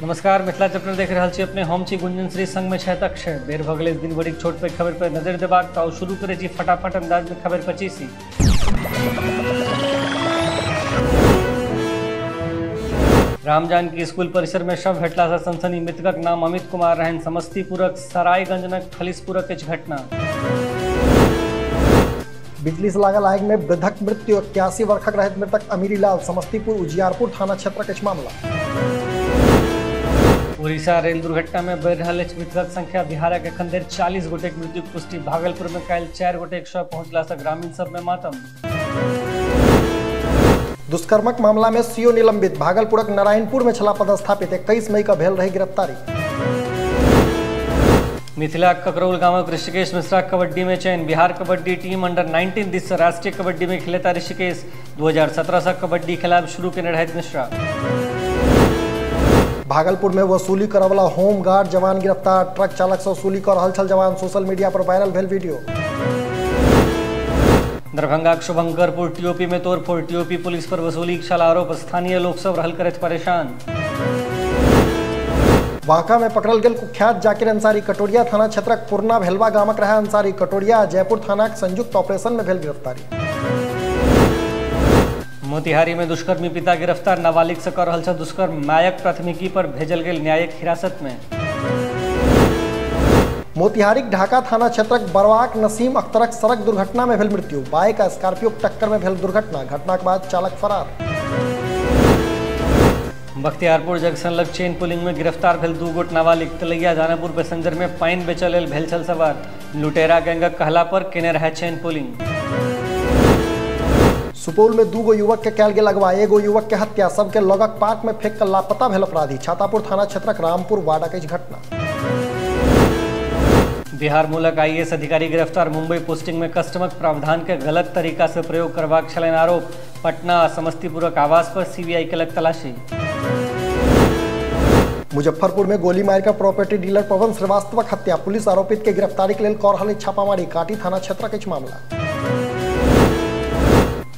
नमस्कार, मिथिला चैप्टर देख रहल छी अपने। हम छी गुंजन श्री, संग में छथि अक्षय। बेर भऽ गेलै दिन भरिक छोट पैघ खबर पर नजर देबाक, तऽ शुरू करै छी फटाफट अंदाज में खबर 25। राम जानकी स्कूल परिसर में शव भेटला से सनसनी, मृतकक नाम अमित कुमार रहनि। समस्तीपुरक सरायगंजक खलिसपुरक अछि घटना। बिजली से लागल आगि में वृद्धक मृत्यु, 81 वर्षक रहैत मृतक अमीरी लाल। समस्तीपुर उजियारपुर थाना क्षेत्रक अछि मामला। उड़ीसा रेल दुर्घटना में बढ़ि रहल अछि मृतकक संख्या। बिहारक एखन धरि 40 गोटेक मृत्युक पुष्टि। भागलपुर में काल्हि 4 गोटेक शव पहुंचला से ग्रामीण सब में मातम। दुष्कर्मक मामला में सीओ निलंबित। भागलपुरक नारायणपुर में छला पदस्थापित। 21 मई का भेल रही गिरफ्तारी। मिथिला ककरौल गामक ऋषिकेश मिश्रा कबड्डी में चयन। Bihar kabaddi team under 19 this से राष्ट्रीय कबड्डी में खेलेता ऋषिकेश। 2017 से कबड्डी खेलाब शुरू केने रहथि मिश्रा। भागलपुर में वसूली करवला होमगार्ड जवान गिरफ्तार। ट्रक चालक से वसूली कर रहल छल जवान। सोशल मीडिया पर वायरल भेल वीडियो। दरभंगा के शुभंकरपुर टीओपी में तोड़फोड़। टीओपी पुलिस पर वसूली छल आरोप। स्थानीय लोक सब रहल करैत परेशान। बांका में पकड़ल गेल कुख्यात जाकिर अंसारी। कटोरिया थाना क्षेत्रक पुरना भेलवा गामक रहे अंसारी। कटोरिया जयपुर थानाक संयुक्त ऑपरेशन में भेल गिरफ्तारी। मोतिहारी में दुष्कर्मी पिता गिरफ्तार। नाबालिग से कर रहल छल दुष्कर्म। मायक प्राथमिकी पर भेजल गेल न्यायिक हिरासत में। मोतिहारीक ढाका थाना क्षेत्रक बरवाक नसीम अख्तरक सड़क दुर्घटना में भेल मृत्यु। बाइक आ स्कॉर्पियो टक्कर में भेल दुर्घटना। घटना के बाद चालक फरार। बख्तियारपुर जंक्शन लग चेन पुलिंग में गिरफ्तार भेल 2 गोट नाबालिग। तलैया दानापुर पैसेंजर में पानि बेचऽ लेल भेल छल सवार। लुटेरा गैंगक कहला पर केने रहे चेन पुलिंग। सुपौल में 2 गो युवक के कैल गेल अगवा, 1 गो युवक के हत्या। सबके लगक पार्क में फेंक कर लापता भेल अपराधी। छातापुर थाना क्षेत्रक रामपुर वाडा के घटना। बिहार मूलक आईएएस अधिकारी गिरफ्तार। मुंबई पोस्टिंग में कस्टमक प्रावधान के गलत तरीका से प्रयोग करबाक छलनि आरोप। पटना आ समस्तीपुरक आवास पर सीबीआई केलक तलाशी। मुजफ्फरपुर में गोली मारिकर प्रॉपर्टी डीलर पवन श्रीवास्तवक हत्या। पुलिस आरोपित के गिरफ्तारी के लेल कऽ रहल छापामारी। काटी थाना क्षेत्रक अछि मामला।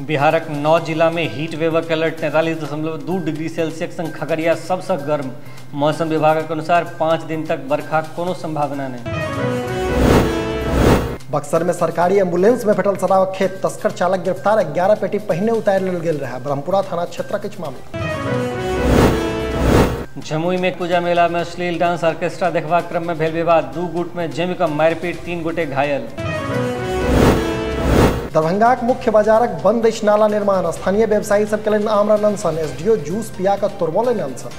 बिहारक 9 जिला में हीट वेवक अलर्ट। 43.2 डिग्री सेल्सियस संग खगड़िया सबसँ गर्म। मौसम विभागक अनुसार 5 दिन तक बरखाक कोनो संभावना नहि। बक्सर में सरकारी एम्बुलेंस में भेटल शराबक खेप। तस्कर चालक गिरफ्तार। 11 पेटी पहिने उतारि लेल गेल रहे। ब्रह्मपुरा थाना क्षेत्रक अछि मामला। जमुई में पूजा मेला में अश्लील डांस ऑर्केस्ट्रा देखबाक क्रम में भेल विवाद। 2 गुट में जमि कऽ मारिपीट, 3 गोटे घायल। दरभंगाक मुख्य बाजारक बंद अछि नाला निर्माण। स्थानीय व्यवसायी सब केलनि आमरण अनशन। एसडीओ जूस पिया कऽ तोड़बौलनि अनशन।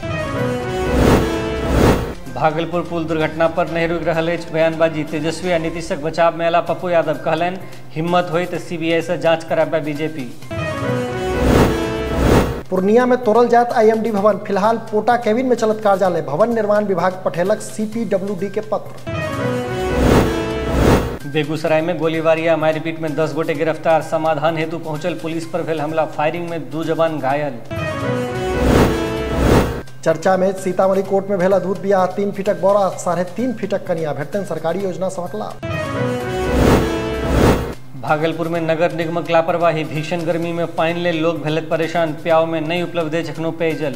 भागलपुर पुल दुर्घटना पर नहि रुकि रहल अछि बयानबाजी। तेजस्वी आ नीतीशक बचाव में अयला पप्पू यादव। कहलनि हिम्मत होई तऽ सीबीआई से जांच कराबय बीजेपी। पूर्णिया में तोड़ल जायत आईएमडी भवन। फिलहाल पोटा केबिन में चलत कार्यालय। भवन निर्माण विभाग पठेलक सीपीडब्ल्यूडी के पत्र। बेगूसराय में गोलीबारी आ मारपीट में 10 गोटे गिरफ्तार। समाधान हेतु पहुंचल पुलिस पर भेल हमला। फायरिंग में 2 जवान घायल। चर्चा में सीतामढ़ी कोर्ट में भेल अद्भुत बियाह। 3 फीटक बौरा 3.5 फीटक कनिया। भेटतनि सरकारी योजना सभक लाभ। भागलपुर में नगर निगमक लापरवाही। भीषण गर्मी में पानि लेल लोग भेलथि परेशान। प्याव में नहीं उपलब्ध अछि एखनो पेयजल।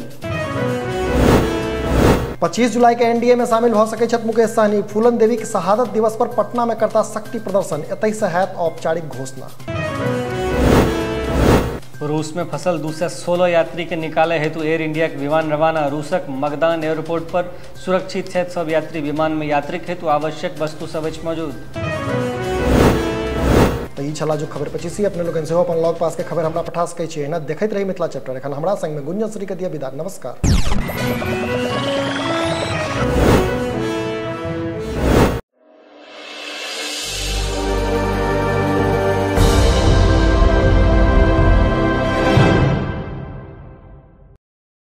25 जुलाई के एनडीए में शामिल भऽ सकैत छथि मुकेश सहनी। फूलन देवी के शहादत दिवस पर पटना में करता शक्ति प्रदर्शन। एतहि से हैत औपचारिक घोषणा। रूस में फसल 216 यात्री के निकाले हेतु एयर इंडिया के विमान रवाना। रूसक मगदान एयरपोर्ट पर सुरक्षित छथि सब यात्री। विमान में यात्रिक हेतु आवश्यक वस्तु सब अछि मौजूद। तो ई छला जो खबर 25। अपने लोगन सेहो अपन लग पास के खबर हमरा पठा सकै छी। एहिना देखैत रही मिथिला चैप्टर। एखन हमरा संग में गुंजन श्री के दिया विदा। नमस्कार।